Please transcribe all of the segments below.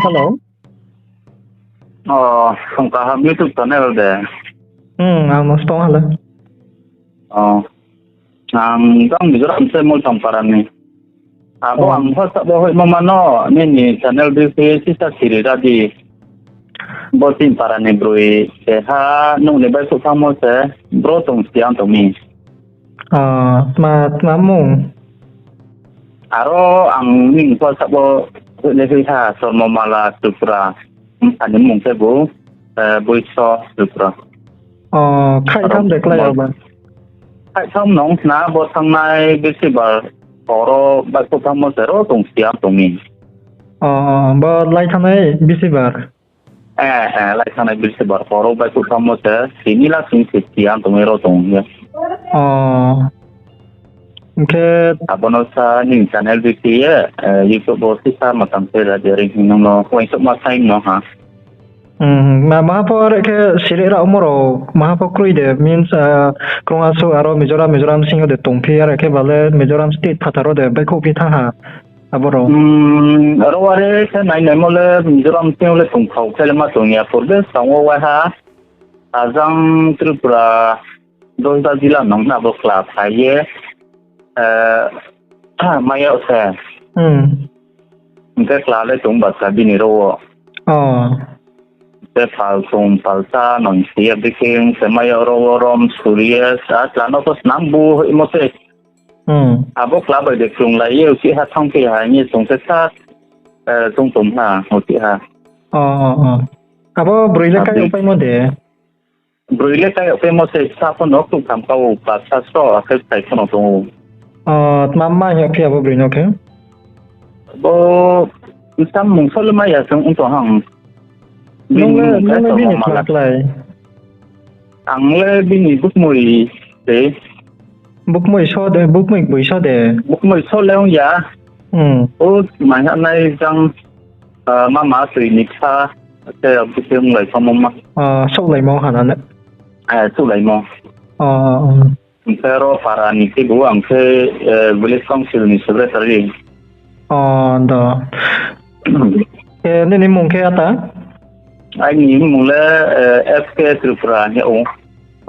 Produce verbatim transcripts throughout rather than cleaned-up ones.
Hello. O, song kaham YouTube channel de. Hmm, ang no stong ha le. O, ang jang Mizoram se Moltham para ni. Abo ang WhatsApp wo hoihmo mano, nini channel bisi sisa siri ra di. Bo chini para ni broi, keha nung ni baihkhouh thanngmo se, bro tong siya tong mi. O, tma, tma mung? Aro ang nini WhatsApp wo hoih le hoih ha, Sormo Mala Tripura. Ani mung khe bo, eh, Boiso Tripura. O, khaih tham de klái abo. Khaih tham nung khna bo thanngnai bisibar horo baihkhouh thanngmo se ro tong siya tong mi. O, bo lai thanngnai bisibar? Eh, eh, lai thanngnai bisibar horo baihkhouh thanngmo se, tini la sing se siya tong mi ro tong ye. O. Hing khe abo no sa nini channel bisi ye, eh, YouTube wo sisa matang se ra di, are hing nung no uaingsouhma sai no ha. Hmm, ma, maha pho are khe siri ra omo rao, maha pho kroi de, means, ah, krung asuh aro Mizoram, Mizoram sing yo de tongphi, are khe ba le Mizoram state phathar wo de baihkhouh phi thanng ha, abo rao. Hmm, aro are khe nai naimo le Mizoram sing yo le tongthao khe le ma tong ya, purbe skang wo waiha, ajang Tripura, Dosda jila nung na bo kla phai ye, eh, mai yag se. Hmm. Hing khe kla le tong ba sa bini ro wo. O. Hing khe pal tong pal cha nung si ye bikhe hing se mai yag ro wo rom suri ye sa kla no pho snam bu hoihmo se. Hmm. Abo kla bai de krunglai ye uchih ha thanng khe ha hing ye chung khe sa, eh, chung tong ha uchih ha. O, o, o. Abo broi le kai yag paimo de? Broi le kai yag paimo se sa pho no khrouhtham ka ou, pasa sro akhe phai pho no tong ou. O, tma ma hing yag phi abo broi no khe? Bo, bsa mung so le mai ya chung ong tong ha. Nung le, nung le bini tma klái? Ang le bini bukmoi se. Bukmoi so de, bukmoi gboi so de? Bukmoi so le ong ya. Hmm. O, mai ha nai jang, ah, mama toi ni kha, khe abo se onglai pha mo ma. Ah, souhlaimo ha na le? Eh, souhlaimo. O, o, o. Hing khe ro para ni khe bo ang khe, eh, village council ni secretary. O, do. Khe nini mung khe ata? Aini mung le, eh, S K Tripura hing ou.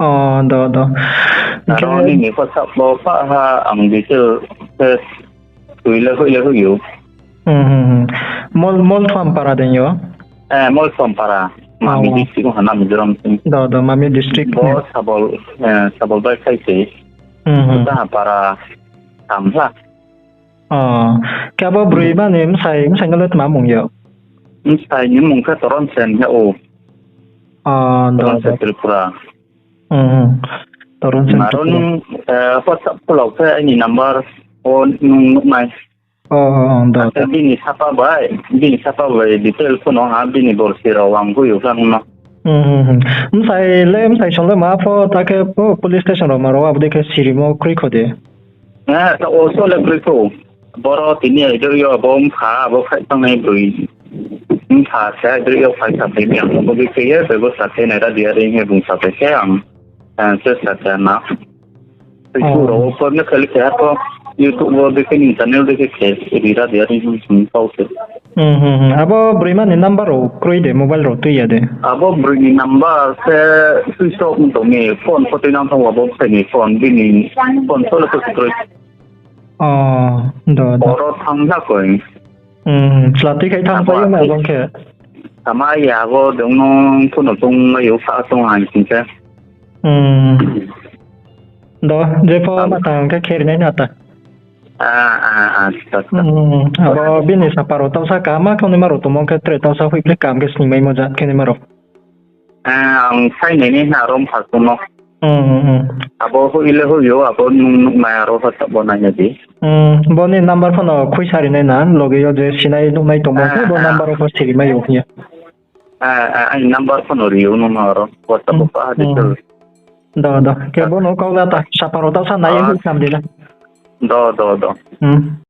O, do, do. Aro nini WhatsApp wo pha ha ang detail khe tui le hoih le hoih ou. Hmm, hmm, hmm. Mol, Moltham para de yo? Eh, Moltham para. Mami district ha na Mizoram sing. Do, do, Mami district. Bo Sabol, eh, Sabol bai khai se. Hmm, hmm. Taha para tham hla. O, khe abo broi ba ni bsai, bsai no le tma mung yo? Bsai ni mung khe Toron Sen hing ou. O, do, Toron Sen Tripura. Hmm, hmm. Toron Sen Tripura. Aro nung, eh, WhatsApp kholao khe aini number wo nung nuh nai. O, o, o, do, do. Bini sapa bai, bini sapa bai detail pho no ha, bini borsi rao ang hoih ou khe nung no. Hmm, hmm, hmm. Bsai le, bsai song le ma pho, ta khe pho police station rao ma rao abo dei khe sirimo kroi kho de. Eh, ta o so le kroi kho. Boro tini aidroih yo abo mpha, abo khaih thangnai broi. Mpha se aidroih yo phai sa phai mi ang bo dei khe ye, bebosta khe nai ra di are hing ye bung sa phai khe ang, eh, chesta khe na. Facebook rao wo por no khe le khe ha pho, YouTube wo dei khe ni channel dei khe khe ri ra di are hing kau se. Hmm, hmm, hmm. Abo broima ni number rao kroi de, mobile rao tui ya de? Abo broi ni number se switch off tong mi, phone pho tuinang thanng ou abo bsai ni phone, bini phone so le khe kroi. O, do, do. Oro thanng na koi. Hmm, chla tui khai thanng pai yo na bang khe. Tama ya abo dong no phone no tong mai yo kha tong ha sing khe. Hmm. Do, jepho ma tang khe khe ri nai na ta. Ah, ah, ah, acha, acha. Hmm, abo bini sapa rao tausa kaham khe naima rao tongmo khe tre tausa hoih ble kaham khe sning maimo jat khe naima rao. Eh, ang sai nai ni hna rom pha sung no. Hmm, hmm, hmm. Abo hoih le hoih ou, abo nung nuhnai aro pha sa bo nai na di. Hmm, bo ni number pho no khui sa ri nai na, loge yo je sinai nuhnai tongmo khe bo number wo pho siri mai ou hing ye. Eh, eh, aini number pho no ri ou nung no aro, WhatsApp wo pa ha di. Do, do. Khe bo no kau la ta, sapa rao tausa nai ye hoih sam di na. Do, do, do. Hmm.